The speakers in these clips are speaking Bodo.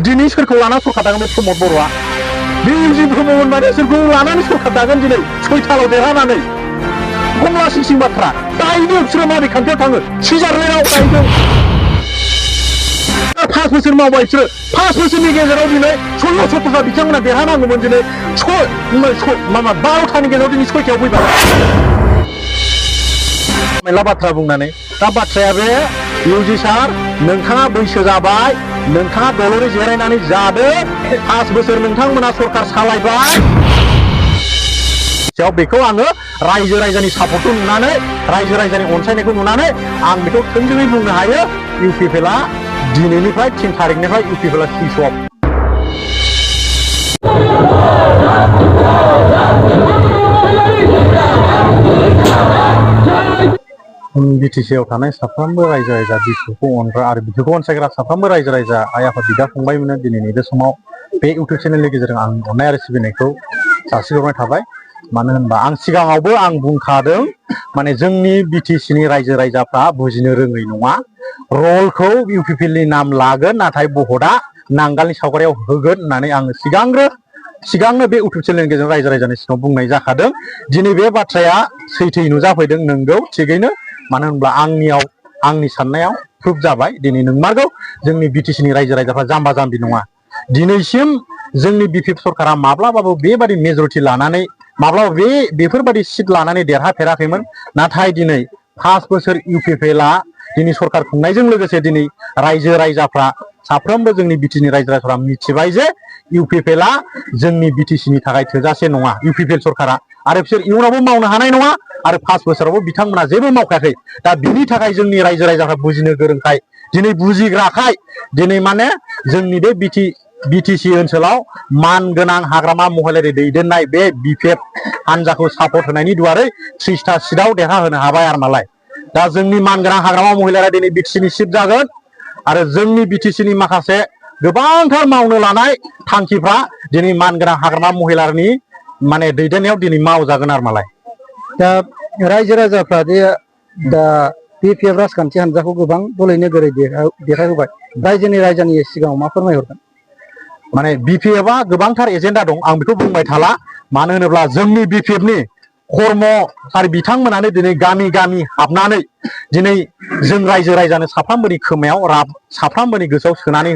दिनै सोरखौ लाना सरकार दागोन बे प्रमद बर'आ बे इउजि ब्रह्ममोन माने सोरखौ लानानै सरकार दागोन दिनै सयथालाव देरहानानै कमला सिं बाथ्रा दायनो बिसोरो माबे खान्थियाव थाङो सुइजारलेण्डआव दायदों 5 बोसोर मावबाय बिसोरो 5 बोसोरनि गेजेराव दिनै 16-17 बिथांमोना देरहानांगौमोन दिनै 12थानि गेजेराव दिनै 6थायाव फैबाय मेला बाथ्रा बुंनानै दा बाथ्राया बे इउजि सार नोंथाङा बैसो जाबाय नोंथाङा दलरै जिरायनानै जादो 5 बोसोर नोंथांमोना सरकार सालायबाय बेखौ आङो रायजो रायजानि सापर्टखौ नुनानै रायजो रायजानि अनसायनायखौ नुनानै आं बेखौ थोंजोङै बुंनो हायो इउपिपिएलआ दिनैनिफ्राय 3 तारिखनिफ्राय इउपिपिएलआ सुइच अफ बिटिसिआव थानाय साफ्रोमबो रायजो रायजा बिखौ अनग्रा आरो बिखौ अनसायग्रा साफ्रोमबो रायजो रायजा आइ आफा बिदा फंबायमोननो दिनैनि बे समाव बे इउटिउब चेनेलनि गेजेरजों आं अननाय आरो सिबिनायखौ जासिहरनाय थाबाय मानो होनबा आं सिगाङावबो आं बुंखादों माने जोंनि बिटिसिनि रायजो रायजाफ्रा बुजिनो रोङै नङा रलखौ इउपिपिएलनि नाम लागोन नाथाय भटआ नांगालनि सावगारियाव होगोन होननानै आङो सिगांनो बे इउटिउब चेनेलनि गेजेरजों रायजो रायजानि सिगाङाव बुंनाय जाखादों दिनै बे बाथ्राया सैथोयै नुजाफैदों नंगौ थिगैनो मानो होनब्ला आंनि साननायाव प्रुफ जाबाय दिनै नंमारगौ जोंनि बिटिसिनि रायजो रायजाफ्रा जाम्बा जाम्बि नङा दिनैसिम जोंनि बिपिएफ सरकारा माब्लाबाबो बेबादि मेजरिटि लानानै माब्लाबा बेफोरबादि सिट लानानै देरहाफेराखैमोन नाथाय दिनै 5 बोसोर इउपिपिएलआ दिनै सरकार खुंनायजों लोगोसे दिनै रायजो रायजाफ्रा साफ्रोमबो जोंनि बिटिसिनि रायजो रायजाफ्रा मिथिबाय जे इउपिपिएलआ जोंनि बिटिसिनि थाखाय थोजासे नङा इउपिपिएल सरकारा आरो बिसोर इयुनावबो मावनो हानाय नङा आरो 5 बोसोरावबो बिथांमोना जेबो मावखायाखै दा बिनि थाखाय जोंनि रायजो रायजाफ्रा बुजिनो गोरोंखाय दिनै बुजिग्राखाय दिनै माने जोंनि बे बिटिसि ओनसोलाव मानगोनां हाग्रामा महिलारि दैदेननाय बे बिपिएफ हानजाखौ सापर्ट होनायनि दुआरै 30टा सिटआव देरहाहोनो हाबाय आरो मालाय दा जोंनि मानगोनां हाग्रामा महिलारिया दिनै बिटिसिनि सिट जागोन आरो जोंनि बिटिसिनि माखासे गोबांथार मावनो लानाय थांखिफ्रा दिनै मानगोनां हाग्रामा महिलारिनि माने दैदेननायाव दिनै मावजागोन आरो मालाय दा रायजो राजाफ्रा दा बिपिएफ राजखान्थि हान्जाखौ गोबां दलै नोगोरै देखायहोबाय रायजानि सिगाङाव मा फोरमायहरगोन माने बिपिएफआ गोबांथार एजेन्डा दं आं बेखौ बुंबाय थाला मानो होनोब्ला जोंनि बिपिएफनि कर्मचारि बिथांमोनानो दिनै गामि गामि हाबनानै दिनै जों रायजो रायजानो साफ्रोमबोनि खोमायाव साफ्रोमबोनि गोसोआव सोनानै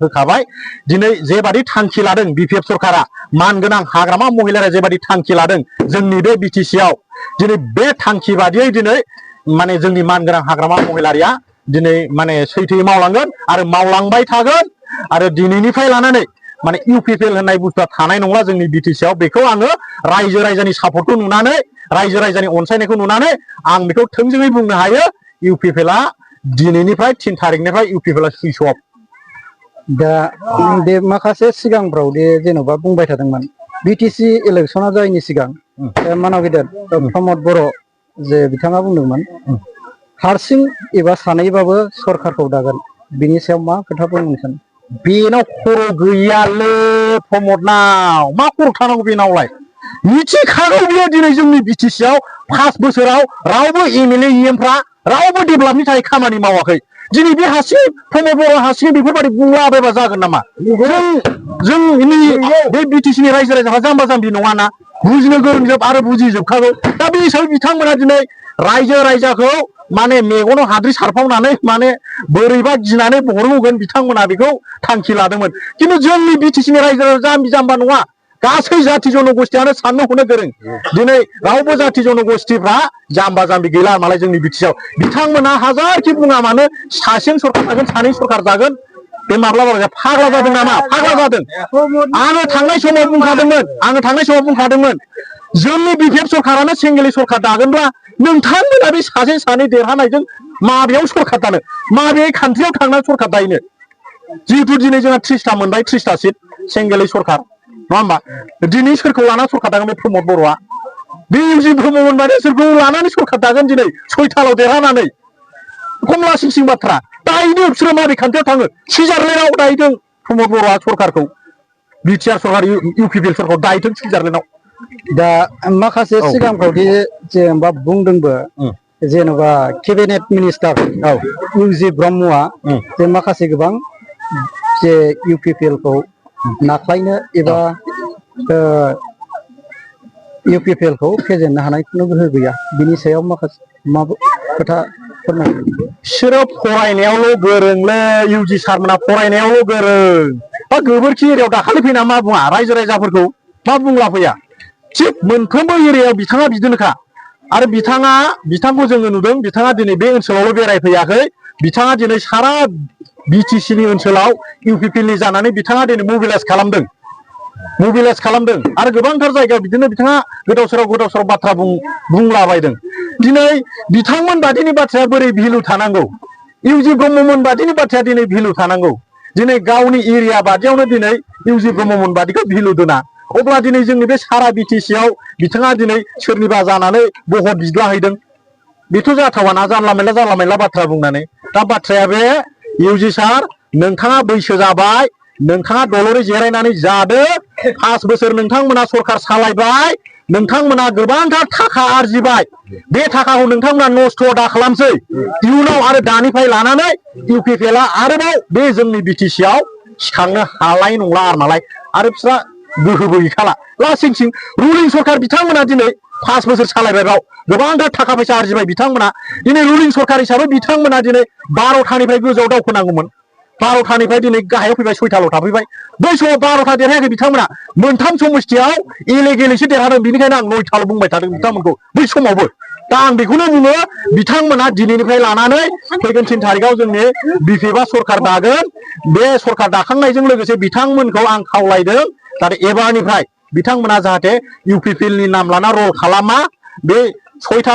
होखाबाय दिनै जेबादि थांखि लादों बिपिएफ सरकारा मानगोनां हाग्रामा महिलारिया जेबादि थांखि लादों जोंनि बे बिटिसिआव दिनै बे थांखि बादियै दिनै माने जोंनि मानगोनां हाग्रामा महिलारिया दिनै माने सैथोयै मावलांगोन आरो मावलांबाय थागोन आरो दिनैनिफ्राय लानानै माने इउपिपिएल होननाय बुस्थुआ थानाय नंला जोंनि बिटिसिआव बेखौ आङो रायजो रायजानि सापर्टखौ नुनानै रायजो रायजानि अनसायनायखौ नुनानै आं बेखौ थोंजोङै बुंनो हायो इउपिपिएलआ दिनैनिफ्राय 3 तारिखनिफ्राय इउपिपिएलआ सुइच अफ दा बे माखासे सिगांफ्राव जेन'बा बुंबाय थादोंमोन बिटिसि इलेक्सना जायैनि सिगां मानाव गेदेर प्रमद बर' जे बिथाङा बुंदोंमोन हारसिं एबा सानैबाबो सरकारखौ दागोन बिनि सायाव मा खोथा बुंनो सानो बेनाव खर' गैयालै प्रमदनाव मा खर' थानांगौ बेनावलाय मिथिखागौ बियो दिनै जोंनि बिटिसिआव 5 बोसोराव रावबो एमएलए इएमफ्रा रावबो डेभेलपनि थाखाय खामानि मावाखै दिनै बे हारसिं प्रमद बर' हारसिं बेफोरबायदि बुंलाबायबा जागोन नामा जोंनि बे बिटिसिनि रायजो राजाफ्रा जाम्बा जाम्बि नङाना बुजिनो गोरोंजोब आरो बुजिजोबखागौ दा बे हिसाबै बिथांमोना दिनै रायजो रायजाखौ माने मेगनाव हाद्रि सारफावनानै माने बोरैबा गिनानै हरहोगोन बिथांमोना बेखौ थांखि लादोंमोन खिन्थु जोंनि बिटिसिनि रायजो राजा जाम्बि जाम्बा नङा गासै जाथि जनगोष्ठियानो साननो हनो गोरों दिनै रावबो जाथि जनगोष्ठिफ्रा जाम्बा जाम्बि गैला मालाय जोंनि बिटिसिआव बिथांमोना हाजारखि बुङा मानो सासेजों सरकार जागोन सानै सरकार जागोन बे माब्लाबा फाग्ला जादों नामा फाग्ला जादों आङो थांनाय समाव बुंखादोंमोन जोंनि बिपिएफ सरकारानो सिंगेलि सरकार दागोनब्ला नोंथांमोना बे सासे सानै देरहानायजों माबेयाव सरकार दानो माबे कान्ट्रियाव थांनानै सरकार दायनो जिहेतु दिनै जोंहा 30टा मोनबाय 30टा सिट सिंगेलि सरकार नङा होमबा दिनै सोरखौ लाना सरकार दागोन बे प्रमद बर'आ बे इउजि ब्रह्ममोन माने सोरखौ लानानै सरकार दागोन दिनै 6थालाव देरहानानै कमला सिं बाथ्रा दायनो बिसोरो माबे खान्थियाव थाङो सुइजारलेण्डआव दायदों प्रमद बर'आ सरकारखौ बिटिआर सरकार इउपिपिएल सरकार दायदों सुइजारलेण्डआव दा माखासे सिगांफ्रावदि जेनेबा बुंदोंबो जेनेबा केबिनेट मिनिस्टार इउजि ब्रह्मआ जे माखासे गोबां जे UPPL खौ नाख्लायनो एबा UPPL खौ फेजेननो हानाय खुनु गोहो गैया बिनि सायाव माखासे मा खोथा फोरमायनो बिसोरो फरायनायावल' गोरोंलै इउजि सारमोना फरायनायावल' गोरों बा गोबोरखि एरियायाव दाखालि फैना मा बुङा रायजो राजाफोरखौ मा बुंला फैया थिग मोनफ्रोमबो एरियायाव बिथाङा बिदिनोखा आरो बिथांखौ जोङो नुदों बिथाङा दिनै बे ओनसोलावल' बेरायफैयाखै बिथाङा दिनै सारा BTC नि ओनसोलाव UPPL नि जानानै बिथाङा दिनै मबिलाइज खालामदों आरो गोबांथार जायगायाव बिदिनो बिथाङा गोदाव सोराव बाथ्रा बुंलाबायदों दिनै बिथांमोन बादिनि बाथ्राया बोरै भेलु थानांगौ इउजि ब्रह्ममोन बादिनि बाथ्राया दिनै भेलु थानांगौ दिनै गावनि एरिया बादियावनो दिनै इउजि ब्रह्ममोन बादिखौ भेलु दोना अब्ला दिनै जोंनि बे सारा BTC आव बिथाङा दिनै सोरनिबा जानानै बहर बिद्लाहैदों बेथ' जाथावाना जानला मेनला बाथ्रा बुंनानै दा बाथ्राया बे इउजि सार नोंथाङा बैसो जाबाय नोंथाङा दलरै जिरायनानै जादो 5 बोसोर नोंथांमोना सरखार सालायबाय नोंथांमोना गोबांथार थाखा आरजिबाय बे थाखाखौ नोंथांमोना नस्थ' दा खालामसै इयुनाव आरो दानिफ्राय लानानै UPPL आ आरोबाव बे जोंनि BTC आव सिखांनो हालाय नंला आरो नालाय आरो बिस्रा गोहोबो गैखाला लासिंसिं रुलिं सरखार बिथांमोना दिनै 5 बोसोर सालायबाय बाव गोबांथार थाखा फैसा आरजिबाय बिथांमोना दिनै रुलिं सरखार हिसाबै बिथांमोना दिनै 12थानिफ्राय गोजौआव दावखोनांगौमोन 12थानिफ्राय दिनै गाहायाव फैबाय 6थाल' थाफैबाय बै समाव 12था देरहायाखै बिथांमोना मोनथाम समस्थियाव गेलेसे देरहादों बेनिखायनो आं 9थाल' बुंबाय थादों बिथांमोनखौ बै समावबो दा आं बेखौनो बुङो बिथांमोना दिनैनिफ्राय लानानै फैगोन 3 थारिखआव जोंनि BPF आ सरखार दागोन बे सरखार दाखांनायजों लोगोसे बिथांमोनखौ आं खावलायदों जाहाथे एबारनिफ्राय बिथांमोना जाहाथे UPPL नि नाम लाना रल खालामा बे 6था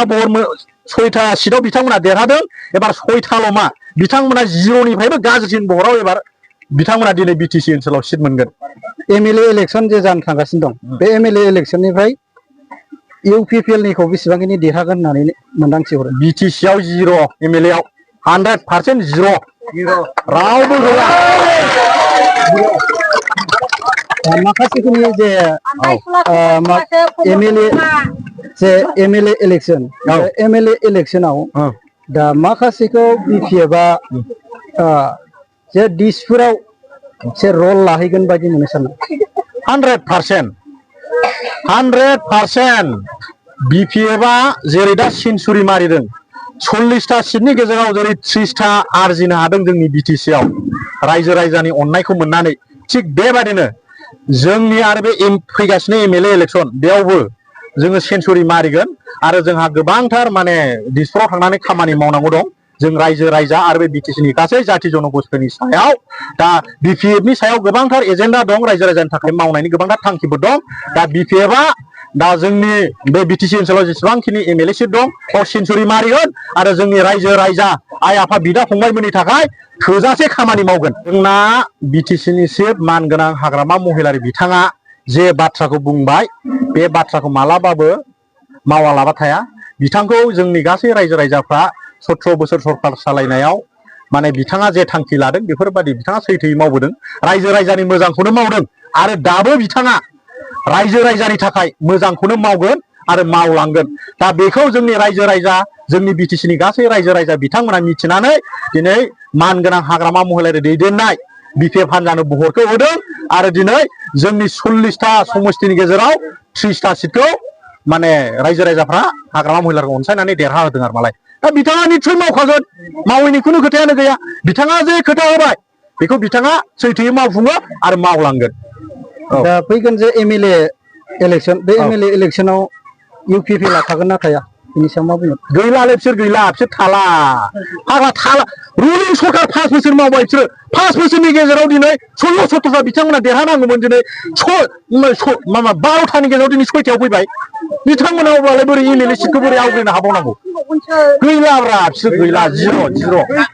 सिटआव बिथांमोना देरहादों एबार 6थाल' मा बिथांमोना 0निफ्रायबो गाज्रिसिन बहराव एबार बिथांमोना दिनै BTC ओनसोलाव सिट मोनगोन MLA इलेक्सन जे जानो थांगासिनो दं बे MLA इलेक्सननिफ्राय UPPL निखौ बेसेबांखिनि देरहागोन होननानै मोनदांथि हरो BTC आव 0 MLA आव 100% 0 रावबो गैया माखासेखिनि जे MLA इलेक्सन MLA इलेक्सनाव दा माखासेखौ BPF आ जे दिसपुराव से रल लाहैगोन बायदि मोनो सानो 100% BPF आ जेरै दा सेन्सुरि मारिदों 40था सिटनि गेजेराव जेरै 30था आरजिनो हादों जोंनि BTC आव रायजो राजानि अननायखौ मोननानै थिग बेबादिनो जोंनि आरो बे फैगासिनो MLA इलेक्सन बेयावबो जोङो सेन्सुरि मारिगोन आरो जोंहा गोबांथार माने दिसपुराव थांनानै खामानि मावनांगौ दं जों रायजो राजा आरो बे BTC नि गासै जाथि जनगोष्ठीनि सायाव दा BPF नि सायाव गोबांथार एजेन्डा दं रायजो राजानि थाखाय मावनायनि गोबांथार थांखिफोर दं दा BPF आ दा जोंनि बे BTC ओनसोलाव जेसेबांखिनि MLA सिट दं बाव सेन्सुरि मारिगोन आरो जोंनि रायजो राजा आइ आफा बिदा फंबायमोननि थाखाय थोजासे खामानि मावगोन जोंना BTC नि चिफ मानगोनां हाग्रामा महिलारि बिथाङा जे बाथ्राखौ बुंबाय बे बाथ्राखौ मालाबाबो मावालाबा थाया बिथांखौ जोंनि गासै रायजो राजाफ्रा 17 बोसोर सरखार सालायनायाव माने बिथाङा जे थांखि लादों बेफोरबादि बिथाङा सैथोयै मावबोदों रायजो राजानि मोजांखौनो मावदों आरो दाबो बिथाङा रायजो राजानि थाखाय मोजांखौनो मावगोन आरो मावलांगोन दा बेखौ जोंनि रायजो राजा जोंनि BTC नि गासै रायजो राजा बिथांमोना मिथिनानै दिनै मानगोनां हाग्रामा महिलारि दैदेननाय BPF हान्जानो बहरखौ होदों आरो दिनै जोंनि 40था समस्थिनि गेजेराव 30था सिटखौ माने रायजो राजाफ्रा हाग्रामा महिलाखौ अनसायनानै देरहा होदों आरो मालाय दा बिथाङा निस्सय मावखागोन मावैनि खुनु खोथायानो गैया बिथाङा जे खोथा होबाय बेखौ बिथाङा सैथोयै मावफुङो आरो मावलांगोन दा फैगोन जे MLA इलेक्सन बे MLA इलेक्सनाव UPPL आ थागोन ना थाया बेनि सायाव मा बुङो गैलालै बिसोर थाला रुलिं सरखार 5 बोसोर मावबाय बिसोरो 5 बोसोरनि गेजेराव दिनै 16-17था बिथांमोना देरहानांगौमोन दिनै 12थानि गेजेराव दिनै 6थायाव फैबाय बिथांमोना अब्लालाय बोरै MLA सिटखौ बोरै आवग्रिनो हाबावनांगौ गैलाब्रा बिसोर गैला 0